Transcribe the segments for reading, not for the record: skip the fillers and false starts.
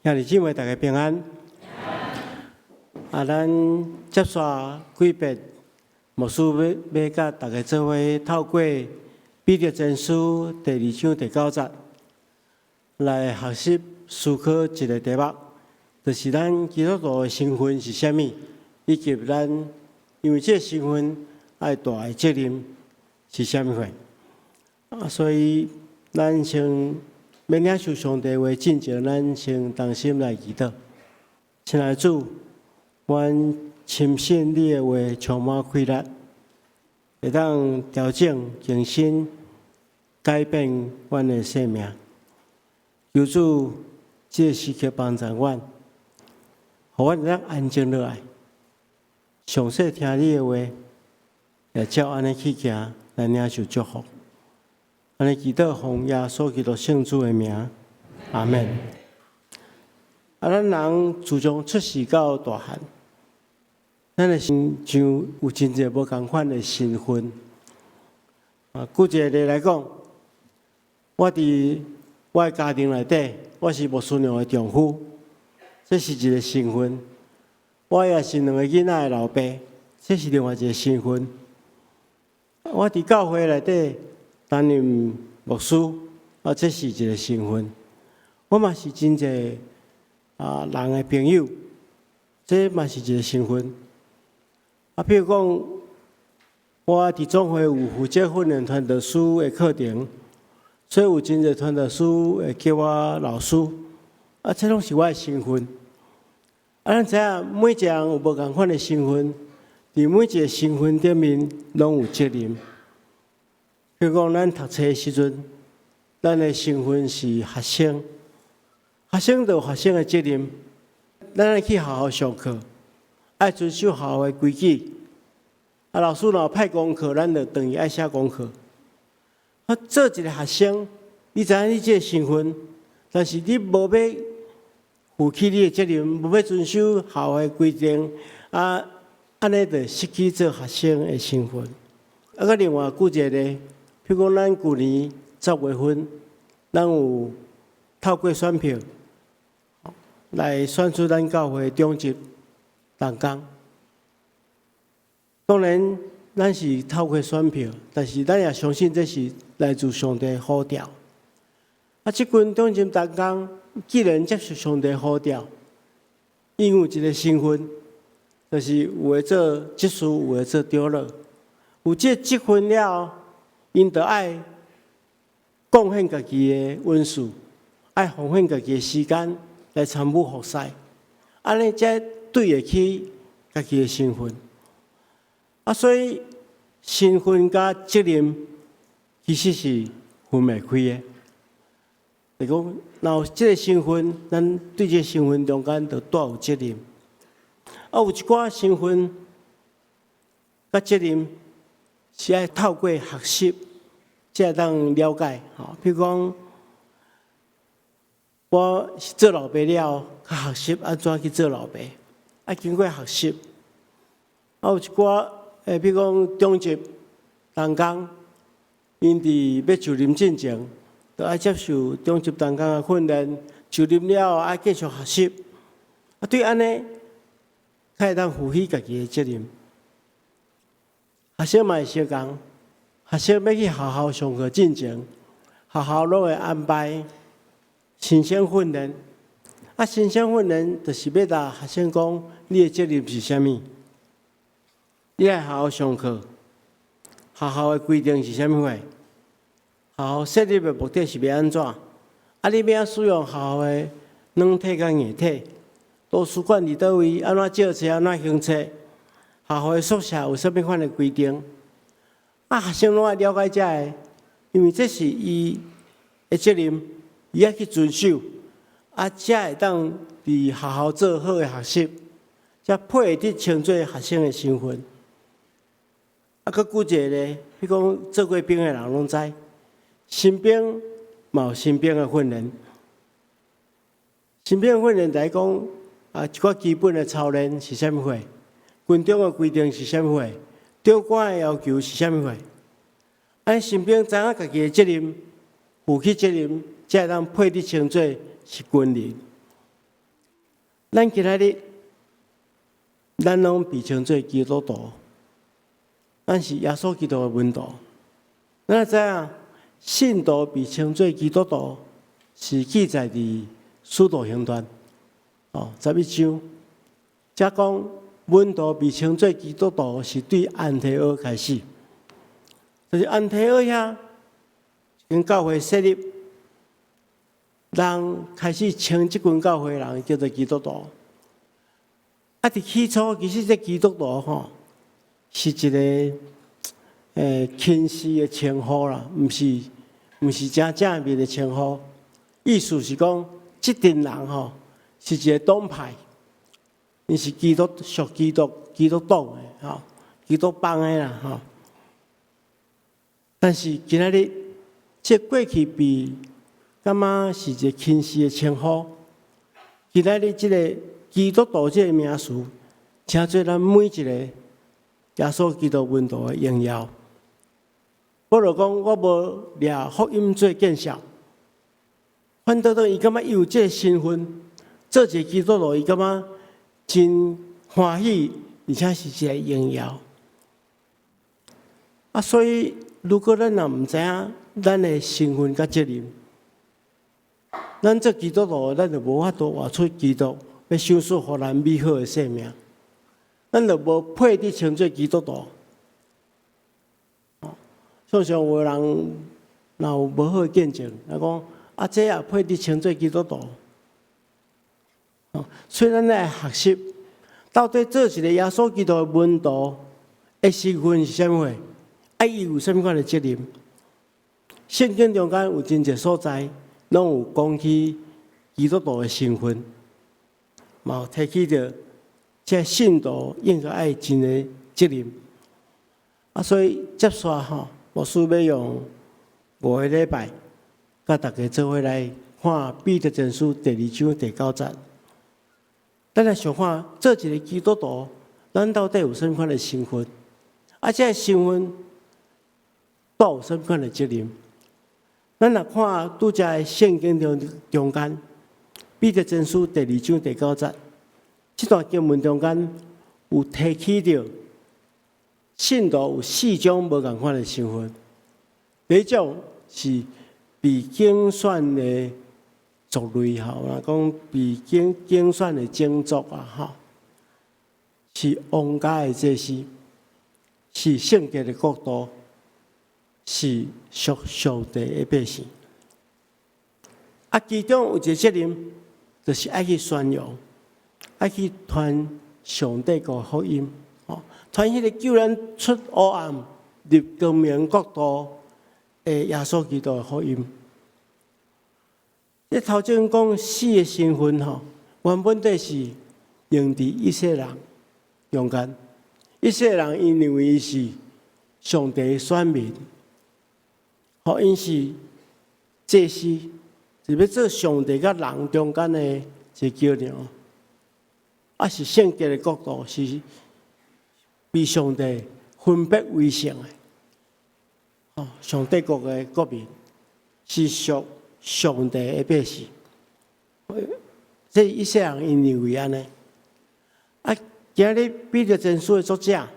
兄弟姊妹，大家平安。啊，咱接續幾遍牧師欲欲佮大家做伙透過彼得前書第二章第九節來學習思考一個題目，就是咱基督徒的身份是啥物，以及咱因為這个身份愛帶的責任是啥物貨。啊，所以咱先欲領受上帝話進前，咱先同心來祈禱。親愛的主，阮深信你的話充滿氣力，會當調整、更新、改變阮的生命。求主這个時刻幫助阮，予阮會當安靜落來，詳細聽你的話，也照按呢去行，來領受祝福。按呢祈禱奉耶穌基督聖主的名，阿們。啊，咱人自從出世到大漢，咱的身上有真濟無仝款的身份。啊，舉一個例來講，我佇我的家庭內底，我是牧師娘的丈夫，這是一個身份。我也是兩個囡仔的老爸，這是另外一個身份。我佇教會內底擔任牧師，啊，這是一個身份。我嘛是真濟啊人的朋友，這嘛是一個身份。啊，譬如講，我佇總會有負責訓練傳道師的課程，所以有真濟傳道師會叫我老師，啊，這攏是我的身份。啊，咱知影每一個人有無仝款的身份，佇每一個身份頂面攏有責任。譬如講，咱讀冊的時陣，咱的身份是學生，學生就有學生的責任，咱愛去學校上課，愛遵守學校的規矩。啊，老師若派功課，咱就轉去愛寫功課。啊，做一个學生，你知影你這个身份，但是你無欲負起你的責任，無欲遵守學校的規定，啊，按呢就失去做學生的身份。啊，閣另外舉一個例，譬如講，咱舊年10月份，咱有透過選票來選出咱教會長執同工。當然，咱是透過選票，但是咱也相信這是來自上帝呼召。啊，這群長執同工既然接受上帝呼召，𪜶有一個身份，就是有的做執事，有的做長老。有這個職分了後，𪜶就愛貢獻家己的恩賜，愛奉獻家己的時間來參與服侍，按呢才對得起家己的身份。啊，所以身份佮責任其實是分袂開的。就講，若有這个身份，咱對這个身份中間就帶有責任。啊，有一寡身份佮責任是愛透過學習才會當了解。吼，譬如講，我是做老爸了後，較學習按怎去做老爸，愛經過學習。啊，有一寡譬如講長執同工，𪜶佇欲就任進前，就愛接受長執同工的訓練，就任了後愛繼續學習。啊，對按呢，較會當負起家己的責任。學生嘛會相仝，學生欲去學校上課進前，學校攏會安排新生訓練。啊，新生訓練就是欲共學生講，你的責任是啥物？你來學校上課，學校的規定是啥物貨？學校設立的目的是欲按怎？啊，你欲按使用學校的軟體佮硬體？圖書館佇佗位？按怎借冊？按怎還冊？學校的宿舍有啥物款的規定？啊，學生攏愛了解這个，因為這是伊的責任，伊愛去遵守，啊，才會當佇學校做好的學習，才配得稱做學生的身份。啊，閣舉一個例，比如講做過兵的人攏知，新兵嘛有新兵的訓練。新兵訓練來講，啊，一寡基本的操練是啥物貨？軍中的規定是啥物貨？長官的要求是啥物貨？按新兵知影家己的責任，負起責任，才會當配得稱做是軍人。咱今仔日，咱攏被稱做基督徒，咱是耶穌基督的門徒。咱知影，信徒被稱做基督徒，是記載佇《使徒行傳》11章。才講門徒被稱做基督徒，是對安提阿開始，就是安提阿遐間教會設立，人開始稱這群教會人叫做基督徒。啊，佇起初其實這基督徒吼是一個輕視的稱呼啦，毋是誠正面的稱呼。意思是講，這陣人吼是一個黨派，𪜶是基督屬基督基督黨的吼，基督幫的啦吼。但是今仔日，這過去被感覺是一個輕視的稱呼。今仔日這個基督徒這個名詞，成做咱每一個耶穌基督門徒的榮耀。保羅講：我無掠福音做見笑，反倒倒伊感覺伊有這個身份，做一個基督徒，伊感覺真歡喜，而且是一個榮耀。啊，所以如果咱若毋知影咱的身份佮責任，咱做基督徒，咱就無法度活出基督欲賞賜予咱美好的生命，咱就無配得稱做基督徒。常常有人若有無好的見證，來講啊，這也配得稱做基督徒。所以咱愛學習，到底做一個耶穌基督的門徒的身份是啥物貨？啊，伊有啥物款的責任？聖經中間有真濟所在，攏有講起基督徒的身份，嘛有提起著這信徒應該愛盡的責任。啊，所以接續吼，牧師欲用5個禮拜，佮大家做伙來看彼得前書第二章第九節。咱來想看，做一個基督徒，咱到底有啥物款的身份？啊，這個身份帶有啥物款的責任？咱若看拄才的聖經中間，彼得前書第二章第九節，這段經文中間有提起著信徒有四種無仝款的身份。第一種是被揀選的族類，吼，若講被揀選的種族啊，吼，是王家的祭司，是聖潔的國度，是屬上帝的百姓。啊，其中有一個責任，就是愛去宣揚，愛去傳上帝國福音，吼，傳彼個救咱出黑暗入光明國度的耶穌基督的福音。這頭前講四個身份吼，原本底是用佇以色列人中間，以色列人𪜶認為伊是上帝的選民，吼，𪜶是祭司，是欲做上帝佮人中間的一個橋梁，啊是聖潔的國度，是被上帝分別為聖的，哦，上帝國的國民是屬上帝的百姓，這以色列人𪜶認為按呢。啊，今日彼得前書的作者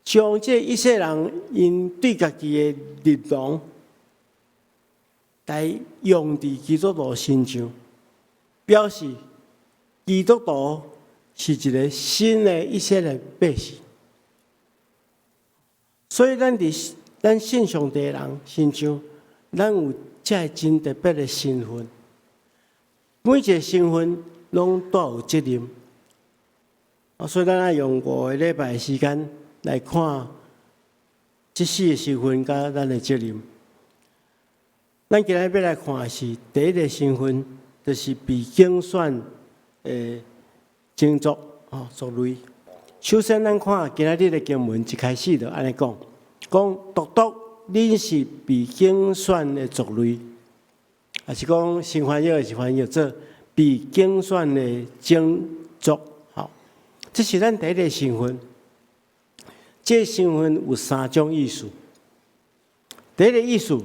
將這以色列人𪜶對家己的認同來用佇基督徒身上，表示基督徒是一個新的以色列百姓。所以，咱佇咱信上帝的人身上，咱有這个真特別的身份。每一個身份攏帶有責任。所以，咱愛用5個禮拜的時間來看這四個身份佮咱的責任。咱今日欲來看的是第一個身份，就是被揀選的種族吼族類。首先，咱看今仔日的經文一開始就按呢講，講獨獨恁是被揀選的族類，抑是講新翻譯是翻譯做被揀選的種族。吼，這是咱第一個身份。這個身份有三種意思。第一個意思，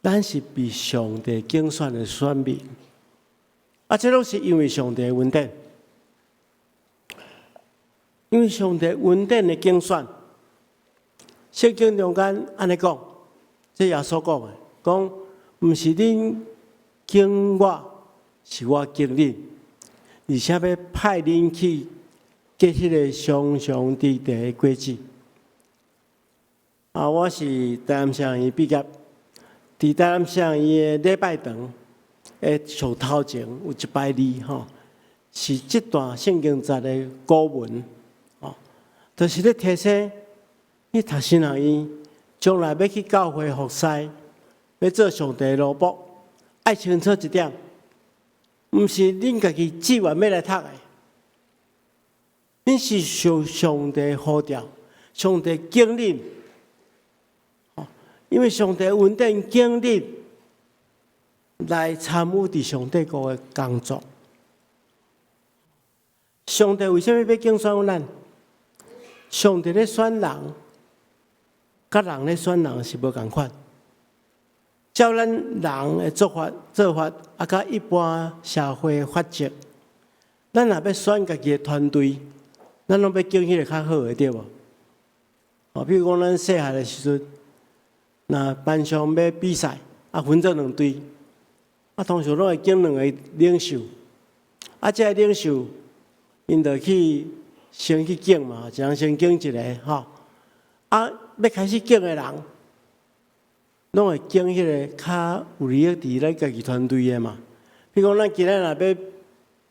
咱是被上帝揀選的選民。啊，這攏是因為上帝的恩典，因為上帝恩典的揀選。聖經中間按呢講，這耶穌講的，講毋是恁揀我，是我揀恁，而且欲派恁去結彼个常常直直的果子。啊，我是台南商學院畢業，佇台南商學院的禮拜堂的上頭前有一排字吼，是這段聖經節的古文，吼，就是咧提醒你讀神學院，將來欲去教會服侍，欲做上帝的奴僕，愛清楚一點，毋是恁家己志願欲來讀的，恁是受上帝呼召，上帝揀恁。因為上帝恩典揀恁來參與佇上帝國的工作。上帝為啥物欲揀選咱？上帝咧選人，佮人咧選人是無仝款。照咱人的做法，啊，佮一般社會法則，咱若欲選家己的團隊，咱攏欲揀彼个較好的，對無？哦，比如講咱細漢的時陣，若班上欲比賽，啊分做兩隊，啊通常攏會揀兩個領袖，啊這个領袖，𪜶就去先去揀嘛，一人先揀一个吼，啊欲開始揀的人，攏會揀彼个較有利益佇咱家己團隊的嘛。比如講，咱今仔若欲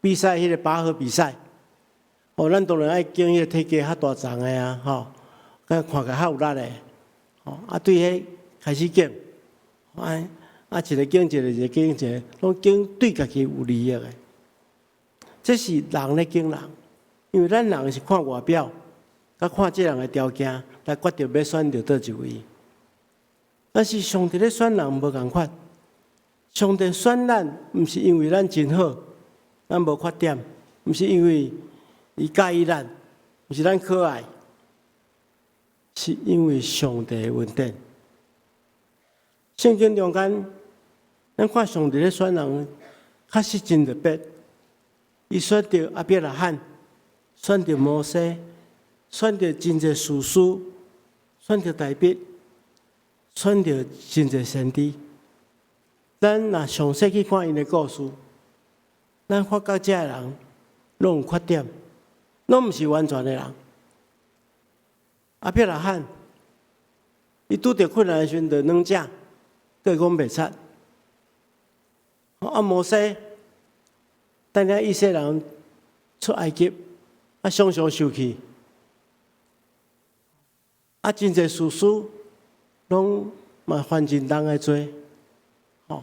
比賽彼个拔河比賽，哦，咱當然愛揀彼個體格較大叢的啊，吼，佮看起來較有力的，吼，啊對彼開始揀，啊啊一個揀一個，一個揀一個，攏揀對家己有利益的。這是人咧揀人，因為咱人是看外表，佮看這人的條件來決定欲選著佗一位。但是上帝咧選人無仝款，上帝選咱，毋是因為咱真好，咱無缺點，毋是因為伊佮意咱，毋是咱可愛，是因為上帝的恩典。聖經中間，咱看上帝咧選人，確實真特別。伊選著亞伯拉罕，選著摩西，選著真濟士師，選著大衛，選著真濟先知。咱若詳細去看𪜶的故事，咱發覺這个人攏有缺點，攏毋是完全的人。亞伯拉罕，伊拄著困難的時陣，就軟食，閣會講袂出。啊，摩西帶領以色列人出埃及，啊，常常受氣。啊，真濟士師攏嘛犯真重的罪，吼。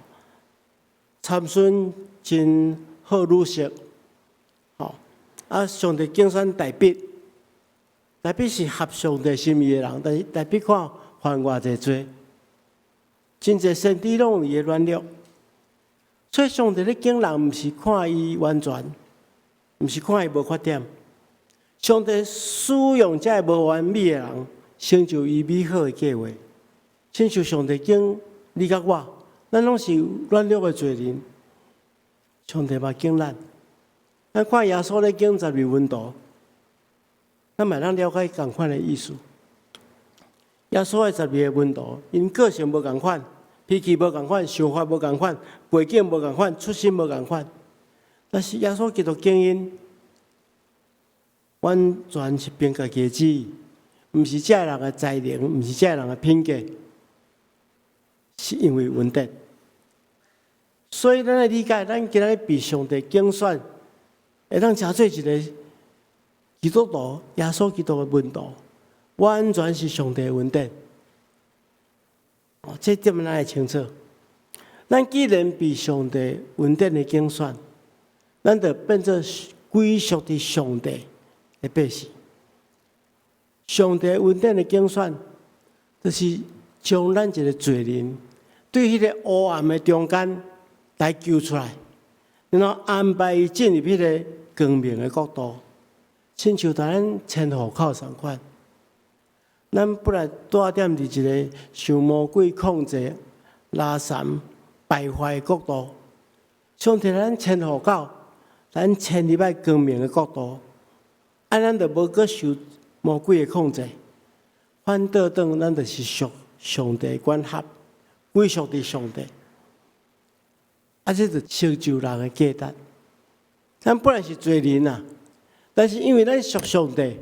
參孫真好女色，吼。啊，上帝揀選大衛，大衛是合上帝心意的人，但是大衛看犯偌濟罪，真濟先知攏有伊的軟弱。所以上帝咧揀人，毋是看伊完全，毋是看伊無缺點。上帝使用這个無完美的人，成就伊美好的計劃。親像上帝揀你佮我，咱攏是軟弱的罪人，上帝嘛揀咱。咱看耶穌咧揀十二門徒，咱嘛會當了解仝款的意思。耶穌的十二个門徒，𪜶個性無仝款，脾氣無仝款，想法無仝款，背景無仝款，出身無仝款。但是耶穌基督揀𪜶，完全是憑家己的旨意，毋是這个人的才能，毋是這個人的品格，是因為恩典。所以咱愛理解，咱今仔日被上帝揀選，會當成做一个基督徒，耶穌基督的門徒，完全是上帝的恩典。哦，這點咱愛清楚。咱既然被上帝恩典的揀選，咱就變做歸屬佇上帝的百姓。上帝恩典的揀選，就是將咱一个罪人，對彼个黑暗的中間來救出來，然後安排伊進入彼个光明的國度，親像咱遷戶口仝款。咱本來蹛踮佇一个受魔鬼控制、拉散、敗壞的國度，上帝咱遷予到，咱遷入來光明的國度，啊，咱就無閣受魔鬼的控制，反倒轉咱就是屬上帝管轄，歸屬佇上帝。啊，這就成就人的價值。咱本來是罪人啊，但是因為咱屬上帝，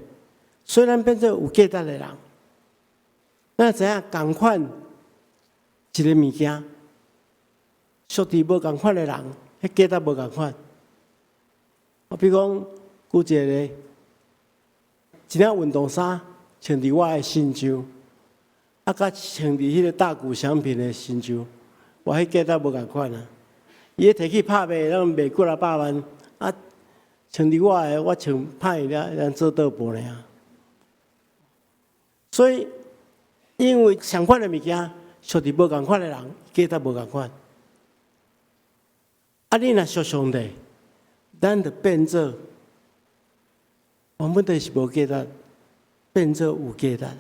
所以咱變做有價值的人。咱知影仝款一个物件，屬佇無仝款的人，彼價值無仝款。我比如講，舉一個例，一領運動衫穿佇我的身上，啊，佮穿佇彼个大谷翔平的身上，我彼價值無仝款啊。伊彼摕去拍賣，攏賣幾若百萬，啊，穿佇我的，我穿歹了，咱做倒盤爾。所以，因為相款的物件，屬佇無仝款的人，價值無仝款。啊，你若屬上帝，咱就變做原本就是無價值，變做有價值的。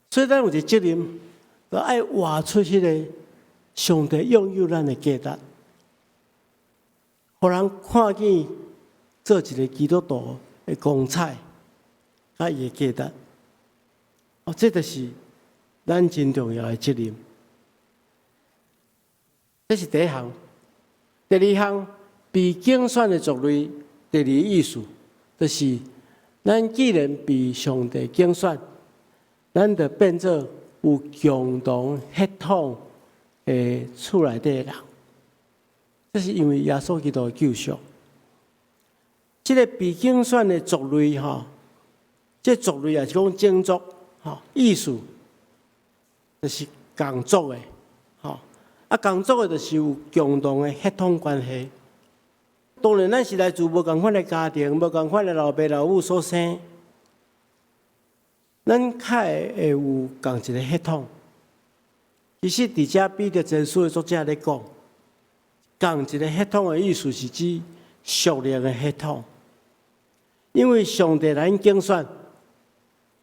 所以，咱有一個責任，就愛活出彼个上帝擁有咱的價值，予人看見做一个基督徒的光彩，佮伊的價值。哦，這就是咱真重要的責任。這是第一項。第二項，被揀選的族類，第二個意思，就是咱既然被上帝揀選，咱就變做有共同血統的厝內底的人。這是因為耶穌基督的救贖。這个被揀選的族類，吼，這族類也是講種族，吼，意思就是仝族的，吼。啊，仝族的就是有共同的血統關係。當然，咱是來自無仝款的家庭、無仝款的老爸老母所生，咱較會有仝一个血統。其實，佇遮彼得前書的作者咧講，仝一个血統的意思是指屬靈的血統。因為上帝咱揀選，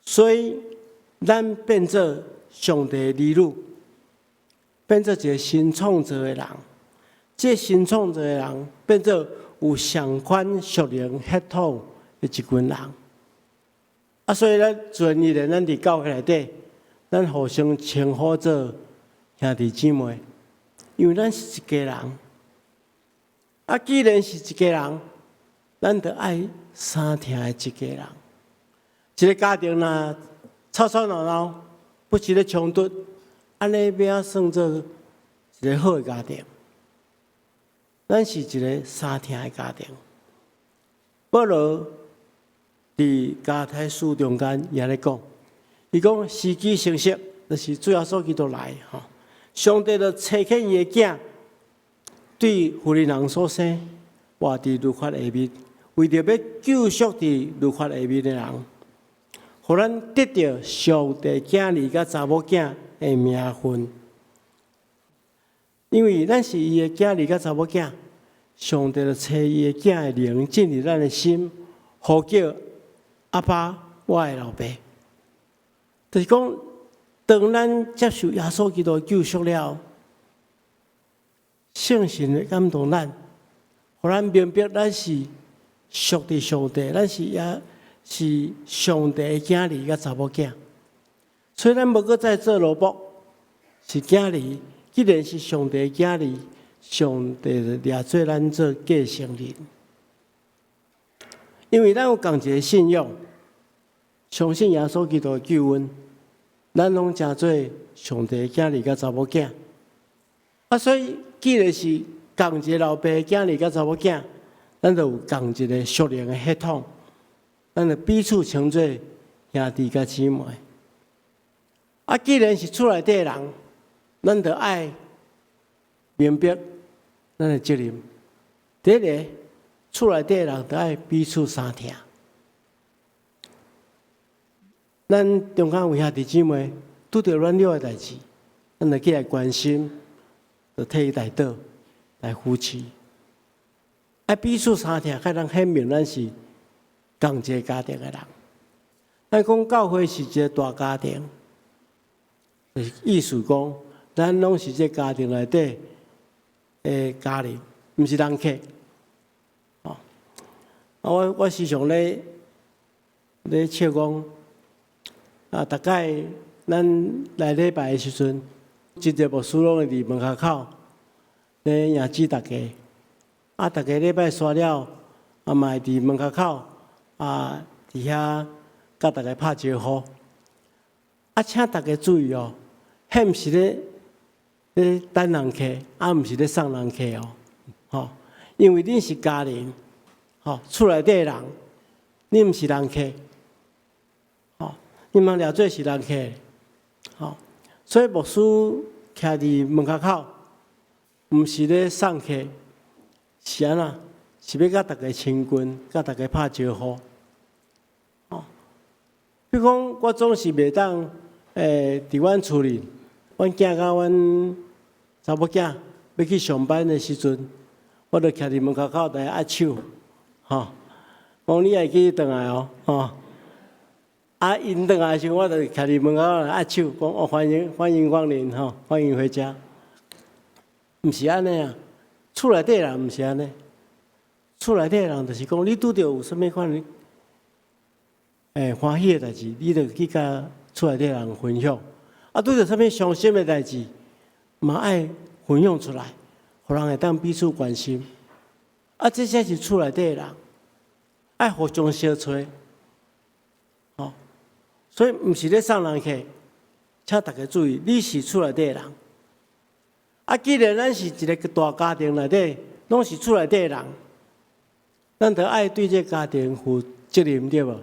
所以咱變做上帝的兒女，變做一个新創造的人。這新創造的人變做有相款屬靈血統的一群人。啊，所以咱自然而然，咱佇教會內底，咱互相稱呼做兄弟姊妹，因為咱是一家人。啊，既然是一家人，咱就愛相疼的一家人。一个家庭若吵吵鬧鬧，不時咧衝突，按呢欲按怎算做一个好的家庭？咱是一个相疼的家庭。保羅佇加拉太書中間也咧講，伊講時機成熟，就是主耶穌基督來吼，上帝就差遣伊的囝，對婦人人所生，活佇律法下面，為著欲救贖佇律法下面的人，予咱得著上帝囝兒佮查某囝的名分。因為咱是伊的囝兒佮查某囝，上帝就差伊的囝的靈進入咱的心，呼叫阿爸，我的老爸。就是講，當咱接受耶穌基督的救贖了，聖神會感動咱，予咱明白咱是屬佇上帝，咱是也是上帝的囝兒佮查某囝，所以咱無閣再做奴僕，是囝兒。既然是上帝的囝兒，上帝就掠做咱做繼承人。因為咱有仝一个信仰，相信耶穌基督的救恩，咱攏成做上帝的囝兒佮查某囝。啊，所以既然是仝一个老爸的囝兒佮查某囝，咱就有仝一個屬靈的血統，咱就彼此稱做兄弟佮姊妹。啊，既然是厝內底的人，咱就愛明白咱的責任。第一个，厝內底的人就愛彼此相疼。咱中間有兄弟姊妹拄著軟弱的代誌，咱就起來關心，就替伊代禱來扶持。愛彼此相疼，才能顯明咱是仝一个家庭的人。咱講教會是一个大家庭，就是意思講，咱攏是這家庭內底的家人，毋是人客。哦，啊，我時常咧笑講，啊，逐擺咱來禮拜的時陣，一個牧師攏會佇門跤口咧迎接大家。啊，逐家禮拜煞了，啊嘛會佇門跤口啊，佇遐佮大家拍招呼。啊，請大家注意哦，彼毋是咧等人客，啊，毋是咧送人客哦，吼，因為恁是家人，吼，厝內底人，恁毋是人客，吼，你毋通掠做是人客，吼，所以牧師徛佇門跤口，毋是咧送客，是按怎？是欲佮大家親近，佮大家拍招呼，吼。比如講，我總是袂當，佇阮厝裡，阮囝佮阮查某囝欲去上班的時陣，我就徛佇門跤口來握手，吼，講你愛記轉來哦，吼。啊，𪜶轉來的時陣，我就徛佇門口來握手，講哦歡迎歡迎光臨，吼，歡迎回家。毋是按呢啊，厝內底人毋是按呢，厝內底人就是講，你拄著有啥物款歡喜的代誌，你就去佮厝內底人分享。啊，拄著啥物傷心的代誌，嘛愛分享出來，予人會當彼此關心。啊，這才是厝內底的人，愛互相相揣，吼。所以毋是咧送人客，請大家注意，你是厝內底的人。啊，既然咱是一个大家庭內底，攏是厝內底的人，咱著愛對這个家庭負責任，對無？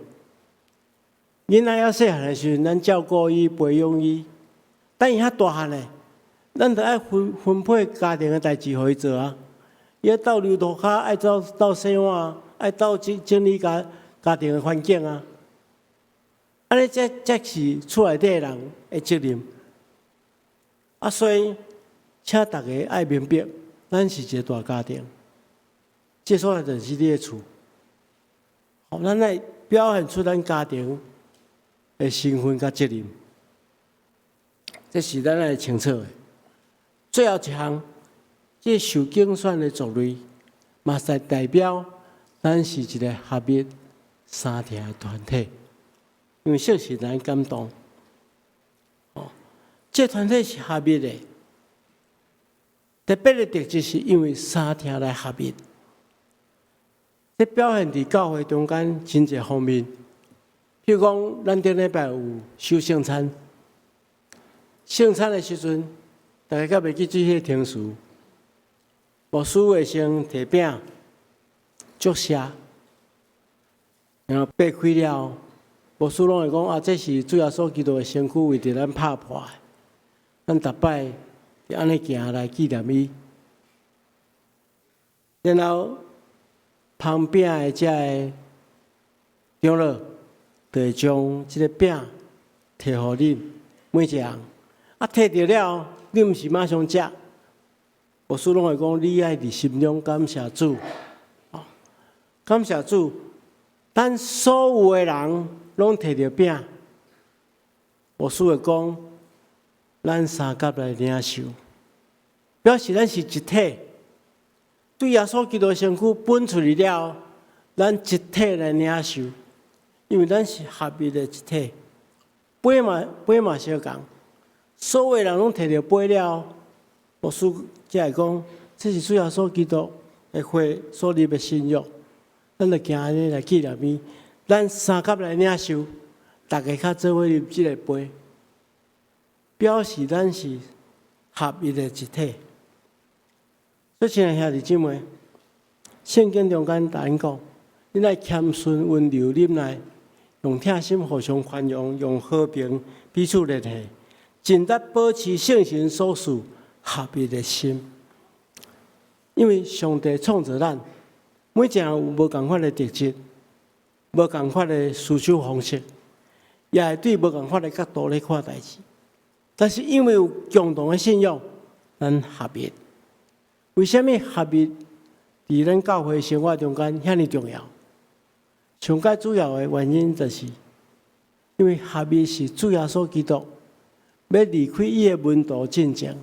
囡仔猶細漢的時陣，咱照顧伊、培養伊。等伊較大漢咧，咱著愛分配家庭的代誌予伊做啊。伊愛鬥溜塗跤，愛鬥鬥洗碗，愛鬥整理家庭的環境啊。按呢，這是厝內底的人的責任。啊，所以請大家愛明白，咱是一个大家庭，這所在就是你的厝。好，咱來表現出咱家庭的身份佮責任，這是咱愛清楚的。最後一項，這受揀選的族類，嘛是代表咱是一个合一相疼的團體，因為聖神來感動。哦，這團體是合一的，特別的特質是因為相疼來合一。這表現佇教會中間真濟方面，譬如講，咱頂禮拜有守聖餐，聖餐的時陣，大家閣袂記做彼个程序，牧師會先提餅祝謝，然後擘開了，牧師攏會講啊，這是主耶穌基督的身軀為著咱拍破的，咱逐擺就按呢行來紀念伊，然後捧餅的這个長老，就會將這個餅提予恁每一個人。啊，提著了，你毋是馬上食。牧師攏會講，你愛佇心中感謝主，感謝主。等所有的人攏提著餅，牧師會講，咱相佮來領受，表示咱是一體。對耶穌基督身軀分出去了，咱一體來領受，因為咱是合一的一體。杯嘛相仝，所有人攏提著杯了，牧師才會講，這是主耶穌基督的血所立的新約，咱就行按呢來紀念伊。咱相佮來領受，大家較做伙啉這个杯，表示咱是合一的一體。所以，親愛兄弟姊妹，聖經中間共咱講，恁愛謙遜、溫柔、忍耐，用疼心互相寬容，用和平彼此聯繫，盡力保持聖神所賜合一的心。因為上帝創造咱，每一個人有無仝款的特質，無仝款的思想方式，也會對無仝款的角度來看代誌。但是因為有共同的信仰，咱合一。為啥物合一佇咱教會生活中間遐爾重要？上蓋主要的原因就是，因為合一是主耶穌基督欲離開伊的門徒進前，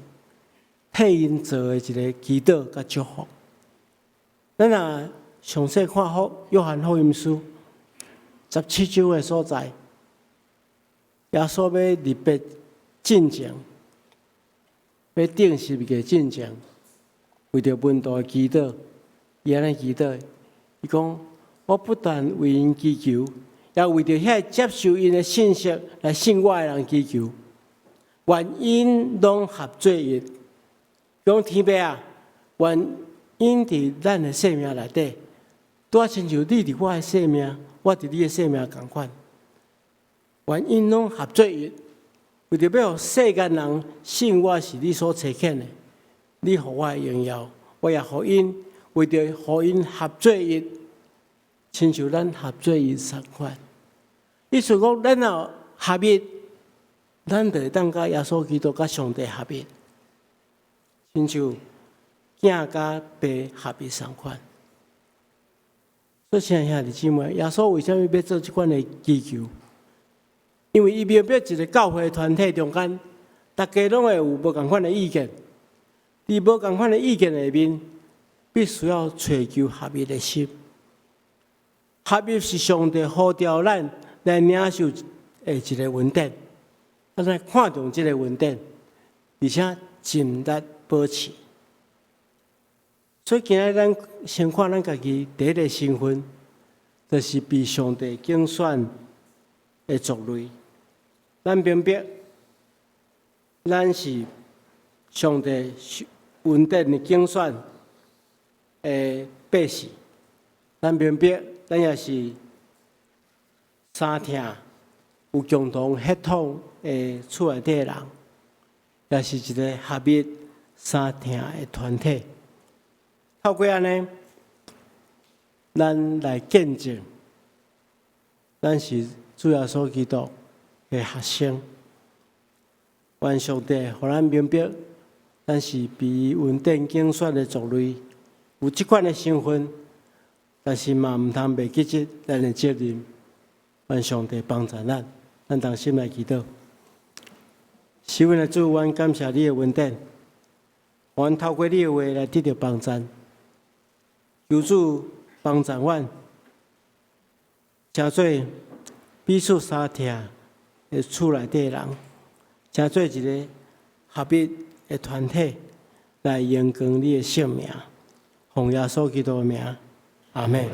替𪜶做的一个祈禱佮祝福。咱若詳細看好約翰福音書17章的所在，耶穌欲離別進前，欲釘十字架進前，為著門徒的祈禱，伊按呢祈禱，伊講：我不但為𪜶祈求，也為著遐接受𪜶的信息來信我的人祈求，願𪜶攏合做一。講天父啊，願𪜶佇咱的生命內底，拄仔親像你佇我的生命，我佇你的生命仝款。願𪜶攏合做一，為著欲予世間人信我是你所差遣的，你予我的榮耀，我也予𪜶，為著予𪜶合做一，親像咱合做一仝款。意思講，咱若合一，咱就會當佮耶穌基督佮上帝合一，親像囝佮爸合一仝款。所以，親愛兄弟姊妹，耶穌為啥物欲做這款的祈求？因為伊明白一個教會團體中間，大家攏會有無仝款的意見。佇無仝款的意見內面，必須要揣求合一的心。合一是上帝呼召咱來領受的一個恩典，咱來看重這個恩典，而且盡力保持。所以今仔咱先看咱家己第一個身份，就是被上帝揀選的族類。咱明白，咱是上帝恩典的揀選的百姓。咱明白，咱也是三疼有共同血統的厝內底人，也是一個合一相疼的團體。透過按呢，咱來見證，咱是主耶穌基督的學生。願上帝予咱明白，咱是被恩典揀選的族類，有這款的身份，但是嘛毋通袂記得咱的責任。願上帝幫助咱，咱同心來祈禱。是阮的主，阮感謝你的恩典，予阮透過你的話來得著幫助。求主幫助阮，成做彼此相疼的厝內底人，成做一個合一的團體，來榮光你的聖名，奉耶穌基督的名，阿們。